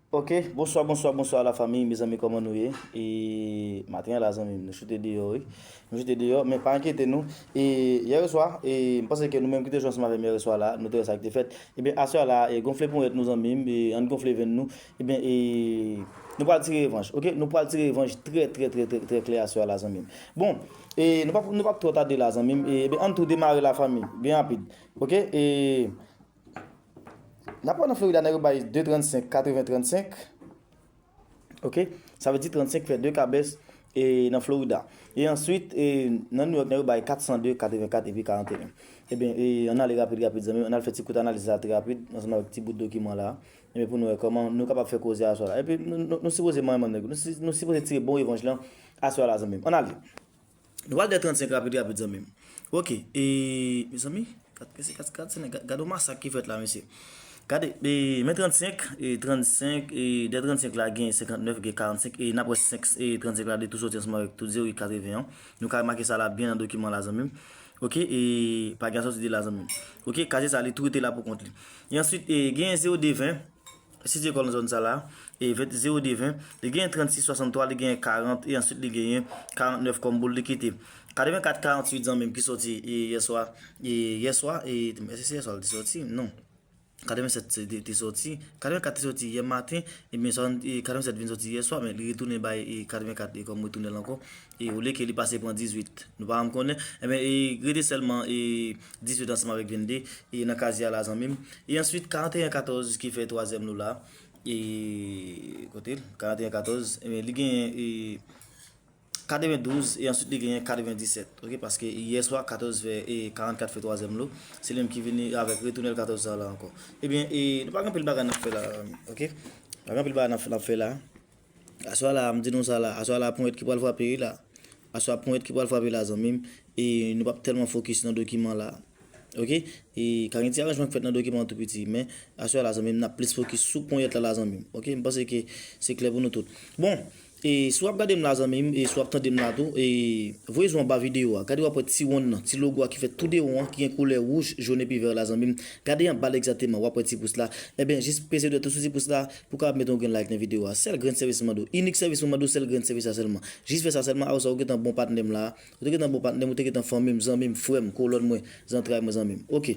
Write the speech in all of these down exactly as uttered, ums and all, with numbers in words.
Ok, bonswa, bonswa, bonswa la fanmi, mezanmi, kòman nou ye? E maten an la, zanmi m, nou choute deyò, wi. Nou choute deyò, men pa enkyete nou. E yè swa, e m panse ke nou menm ki te jwe ansanm avè m yè swa la, nou te wè sa ki te fèt. Ebyen, aswè a la, e gonfle ponyèt nou, zanmi m, e ann gonfle venn nou. Ebyen, e nou pral tire revanj, ok? Nou pral tire revanj trè, trè, trè, trè, trè klè aswè a la, zanmi m. Bon, e nou p ap, nou p ap twò tade la, zanmi m. E, ebyen, ann tou demare la, fanmi, byen rapid, ok? E N ap wè nan Florida, nèg yo bay de trannsenk, katreven trannsenk. Ok? Sa vle di trannsenk fè de kabès e nan Florida. E answit, e nan New York, nèg yo bay kat san de, katrevenkat epi karanteyen. Ebyen, e ann ale rapid, rapid, zanmi m. Ann al fè ti kout analiz la trè rapid, ansanm avèk ti bout dokiman la. Ebyen, pou nou wè kòman nou kapab fè koze aswè la. Epi, nou, nou, nou sipoze manyen manm nèg yo. Nou, si- nou sipoze tire bon revanj lan aswè la, zanmi m. Ann ale. Nou pral de trannsenk rapid, rapid, zanmi m. Ok, e, mezanmi, gad, mesye, gad, gad, se nèg, gad, gad yon masak ki fèt la, mesye. Gade, e, men trannsenk, e, trannsenk, e, de trannsenk la, gen senkantnèf, gen karannsenk, e n ap wè senk, e, trannsenk la, de tou soti ansanm avèk tout zewo katreven an. Nou ka remake sa la byen nan dokiman la, zanmi m. Ok, e, pa gen soti de la, zanmi m. Ok, kazye sa, li tou rete la pou kont li. E answit, e, gen zewo de ven, sitiye kò l nan zòn sa la, e ven, zewo de ven, li genyen trannsis swasanntwa, li genyen karant, e answit li genyen karantnèf kòm boul li kite. Katrevenkat karannwit, zanmi m, ki soti, e, yè swa, e, yè swa, e, èske se yè swa l te soti? Non. Katrevensèt te, te, te soti, katrevenkat te soti yè maten, ebyen, swasann, e, katrevensèt vin soti yè swa, men li retounen bay, e, katrevenkat, e, kòm retounèl ankò. E olye ke li pase pran dizuit. Nou pa janm konnen. Ebyen, e, rete sèlman, e, dizuit ansanm avèk vennde, e, nan kazye a la, zanmi m. E answit, karanteyen katòz ki fè twazyèm nou la. E, kote l? Karanteyen katòz. Ebyen, li genyen, e, katrevendouz, e answit li genyen katrevendisèt. Ok, paske yè swa, katòz fè, e, karannkat fè twazyèm nou. Se li menm ki vini avèk retounèl katòz sa la ankò. Ebyen, e, nou pa gen anpil bagay n ap fè la, ok? Pa gen anpil bagay n ap, n ap fè la. Aswè la, m di nou sa la, aswè la, ponyèt ki pral frape wi la. Aswè a, ponyèt ki pral frape la, zanmi m. E nou p ap tèlman fokis nan dokiman la. Ok? E ka gen ti aranjman k fèt nan dokiman an tou piti, men aswè la, zanmi m, n ap plis fokis sou ponyèt la, la, zanmi m. Ok? M panse ke se klè pou nou tout. Bon, e si w ap gade m la, zanmi m, e si w ap tande m la tou, e voye zòn anba videyo a. Gade w ap wè ti wonn nan, ti logo a ki fèt tou de won an, ki gen koulè wouj, jòn epi vè la, zanmi m. Gade anba l egzakteman, w ap wè ti pous la. Ebyen, jis peze dwèt ou sou ti pous la, pou w kapab mete yon grenn like nan videyo a. Sèl grenn sèvis m mande w. Inik sèvis m mande w, sèl grenn sèvis sa sèlman. Jis fè sa sèlman, apre sa, ou gentan bon patnè m la. Ou te gentan bon patnè m, ou te gentan fanmi m, zanmi m, frè m, kolòn mwen, zantray mwen, zanmi m. Ok.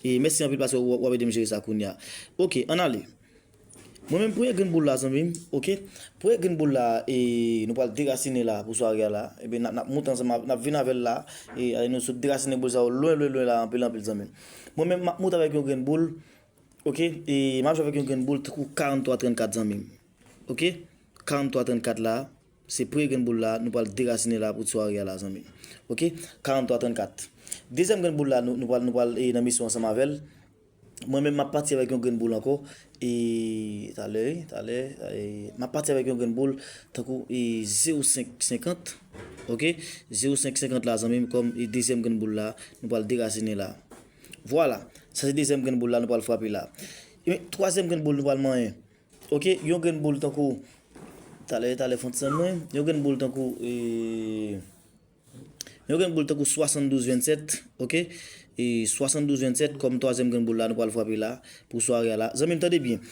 E mèsi anpil paske w, w ap ede m jere sa kounye a. Ok, ann ale. Mwen menm, premye grenn boul la, zanmi m, ok? Premye grenn boul la, e nou pral derasinen la pou sware a la. Ebyen, n ap, n ap monte ansanm, n ap vin avè l la. E ale nou sot derasinen boul sa yo lwen, lwen, lwen la, anpil, anpil, zanmi m. Mwen menm, m ap monte avèk yon grenn boul. Ok, e m ap jwe avèk yon grenn boul tankou karantwa trannkat, zanmi m. Ok, karantwa trannkat la, se premye grenn boul la, nou pral derasinen la pou sware a la, zanmi m. Ok, karantwa trannkat. Dezyèm grenn boul la, nou, nou pral, nou pral, e, nan misyon ansanm avè l. Mwen menm, m ap pati avèk yon grenn boul ankò. E, talè, talè, e, m ap pati avèk yon grenn boul tankou, e, zewo senk senkant. Ok, zewo senk senkant la, zanmi m, kòm, e, dezyèm grenn boul la, nou pral derasinen la. Vwala. Sa se dezyèm grenn boul la nou pral frape la. E twazyèm grenn boul nou pral manyen. Ok, yon grenn boul tankou, talè, talè fon ti san mwen. Yon grenn boul tankou, e, yon grenn boul tankou swasanndouz vennsèt, ok? E swasanndouz vennsèt kòm twazyèm grenn boul la nou pral frape la pou sware a la. Zanmi m, tande byen.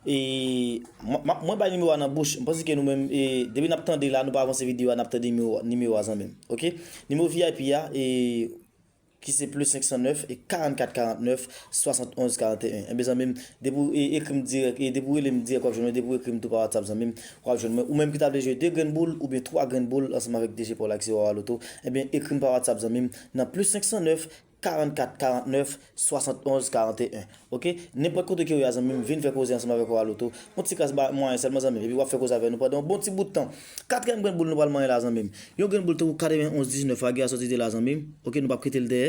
E mwen, mwen, mwen bay nimewo a nan bouch. M panse ke nou menm, e depi n ap tande la, nou pa avanse videyo a, n ap tande nimewo, nimewo a, zanmi m. Ok? Nimewo V I P a, e ki se plis senk san nèf e karannkat karannèf swasannonz karanteyen. Enben, zanmi m, depi w, e, ekri m dirèk, e depi w rele m dirèk, w ap jwenn mwen, depi w ekri m tou pa WhatsApp, zanmi m, w ap jwenn mwen. Ou menm ki ta vle jwe de grenn boul oubyen twa grenn boul ansanm avèk D J Paul ak Zero Loto, enben, ekri m pa WhatsApp, zanmi m, nan plis senk san nèf, karannkat karannèf swasannonz karanteyen. Ok? Nenpòt kote ke w ye a, zanmi m, vin fè koze ansanm avèk Roi Loto. Yon ti kras ba mwayen sèlman, zanmi m, epi w ap fè koze avè nou pandan yon bon ti bout tan. Katriyèm grenn boul nou pral manyen la, zanmi m. Yon grenn boul tankou katrevenonz diznèf la, gen a sòti de la, zanmi m. Ok, nou p ap kite l dèyè.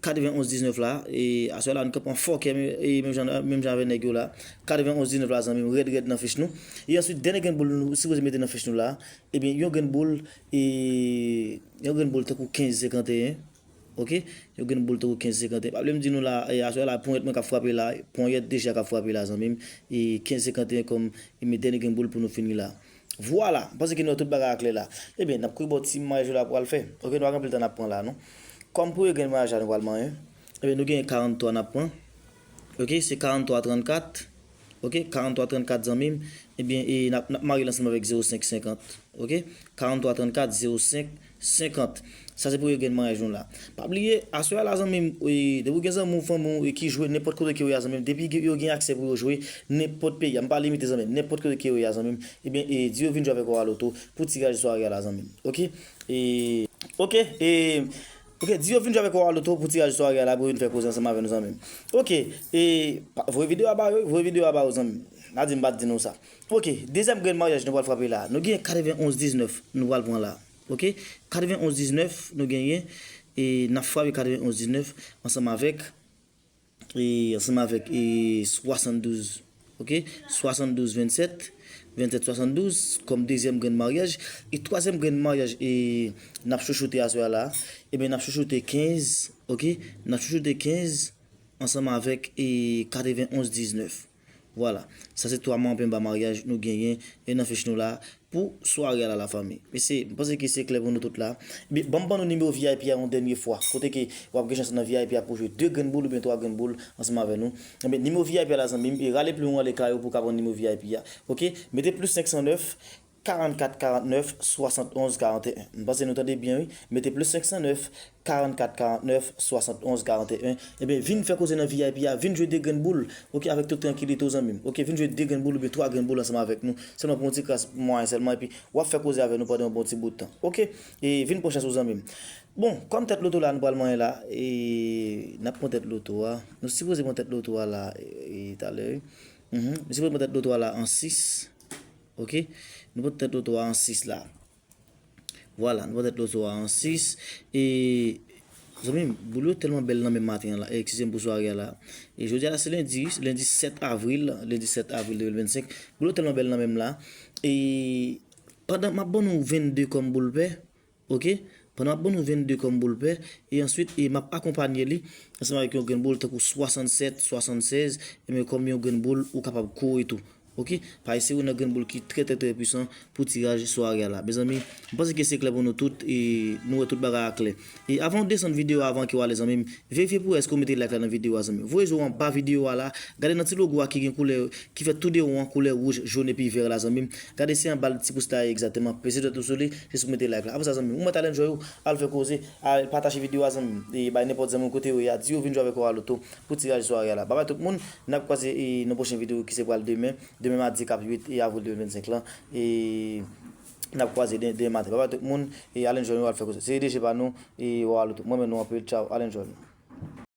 Katrevenonz diznèf la, e aswè la, nou kanpe an fòkè, e menm jan, menm jan avèk nèg yo la. Katrevenonz diznèf la, zanmi m, rèd, rèd nan fich nou. E answit, dènye grenn boul nou sipoze mete nan fich nou la, ebyen, yon grenn boul, e yon grenn boul tankou kenz senkanteyen. Ok? Yon grenn boul tankou kenz senkanteyen. Pa bliye m di nou la, e aswè la, ponyèt mwen k ap frape la, ponyèt deja k ap frape la, zanmi m. E kenz senkanteyen kòm, e men dènye grenn boul pou nou fini la. Vwala, m panse ke nou wè tout bagay a klè la. Ebyen, n ap kouri bò ti mayaj yo la pral fè. Ok, nou pa gen anpil tan n ap pran la, non. Kòm premye grenn mayaj la nou pral manyen, ebyen, nou genyen karannwa n ap pran. Ok, se karannwa trannkat. Ok, karant twa trannkat zanmi m, ebyen, e n ap, n ap mare l ansanm avèk zewo senk senkant. Ok, karant twa trannkat zewo senk senkant. Sa se premye grenn maryaj nou la. Pa bliye, aswè a la zanmi m, e, depi w gen zanmi w, fanmi w, e, ki jwe nenpòt kote ke yo ye a zanmi m, depi yo gen aksè pou yo jwe nenpòt peyi a, m pa limite zanmi m, nenpòt kote ke yo ye a zanmi m, ebyen, e, di yo vin jwe avèk Owa Loto pou tiraj sware a la zanmi m. Ok? E, ok, e, ok, di yo vin jwe avèk Owa Loto pou tiraj sware a la pou yo vin fè koze ansanm avè nou zanmi m. Ok, e, pa, voye videyo a ba yo, voye videyo a ba yo zanmi m. Pa di m pa t di nou sa. Ok, dezyèm grenn maryaj nou pral frape la. Nou gen katrevenonz diznèf nou pral pran la. Ok, katrevenonz diznèf nou genyen, e n ap frape katrevenonz diznèf ansanm avèk, e ansanm avèk, e swasanndouz, ok, swasanndouz vennsèt, vennsèt swasanndouz kòm dezyèm grenn maryaj. E twazyèm grenn maryaj, e n ap chouchoute aswè a la, ebyen n ap chouchoute kenz, ok, n ap chouchoute kenz ansanm avèk, e katrevenonz diznèf. Vwala. Sa se twa manpenba maryaj nou genyen, e nan fich nou la pou sware a la, lafanmi. Mesye, m panse ke se klè pou nou tout la. Ebyen, ban m ban nou nimewo V I P a yon dènye fwa. Kote ke w ap gen chans nan V I P a pou jwe de grenn boul oubyen twa grenn boul ansanm avè nou. Ebyen, nimewo V I P a la, zanmi m, e rale plim ou ale kay ou pou w ka pran nimewo V I P a. Ok? Mete plis senk san nèf, karannkat karannèf, swasannonz karanteyen. M panse nou tande byen, wi. Mete plis senk san nèf, karannkat karannèf, swasannonz karanteyen. Ebyen, vin fè koze nan V I P a, vin jwe de grenn boul, ok, avèk tout trankilite w, zanmi m. Ok, vin jwe de grenn boul oubyen twa grenn boul ansanm avèk nou, sèlman pou yon ti kras mwayen sèlman, epi w ap fè koze avè nou pandan yon bon ti bout tan. Ok? E vin pran chans ou, zanmi m. Bon, kòm tèt loto la, nou pral manyen la, e n ap pran tèt loto a. Nou sipoze pran tèt loto a la, e, e talè, wi. Mhm. Nou sipoze pran tèt loto a la an sis. Ok? Nou pran tèt loto a an sis la. Vwala, nou pran tèt loto a an sis. E, zanmi m, boul yo tèlman bèl nan men m maten an la. E, eskize m pou sware a la. E, jodi a la, se lendi, lendi sèt avril, lendi sèt avril de mil vennsenk. Boul yo tèlman bèl nan men m la. E, pandan m ap ban nou vennde kòm boul pè, ok? Pandan m ap ban nou vennde kòm boul pè, e answit, e m ap akonpanye li ansanm avèk yon grenn boul tankou swasannsèt, swasannsèz, e men kòm yon grenn boul ou kapab kore tou. Ok? Paske se youn nan grenn boul ki trè, trè, trè pwisan pou tiraj sware a la. Mezanmi, m panse ke se klè pou nou tout, e nou wè tout bagay a klè. E avan w desann videyo a, avan ke w ale, zanmi m, verifye pou wè èske w mete like la nan videyo a, zanmi m. Voye je w anba videyo a la, gade nan ti logo a ki gen koulè, ki fè tou de won an koulè wouj, jòn epi vè la, zanmi m. Gade se anba ti pous la egzakteman. Peze dwèt ou sou li, jis pou mete like la. Apre sa, zanmi m, ou mèt al enjoy ou, al fè koze, al pataje videyo a, zanmi m. E bay nenpòt zanmi w kote yo ye a, di yo vin jwe avèk Owa Loto pou tiraj sware a la. Babay tout moun, n ap kwaze, e, nan pwochen videyo ki se pral demen, demen madi k ap uit, e, avril de mil vennsenk lan. E n ap kwaze de-, demen maten. Babay tout moun, e, al enjoy nou, al fè koze. Se D J pa nou, e, Owa Loto. Mwen renmen nou anpil, tchaw, al enjoy nou.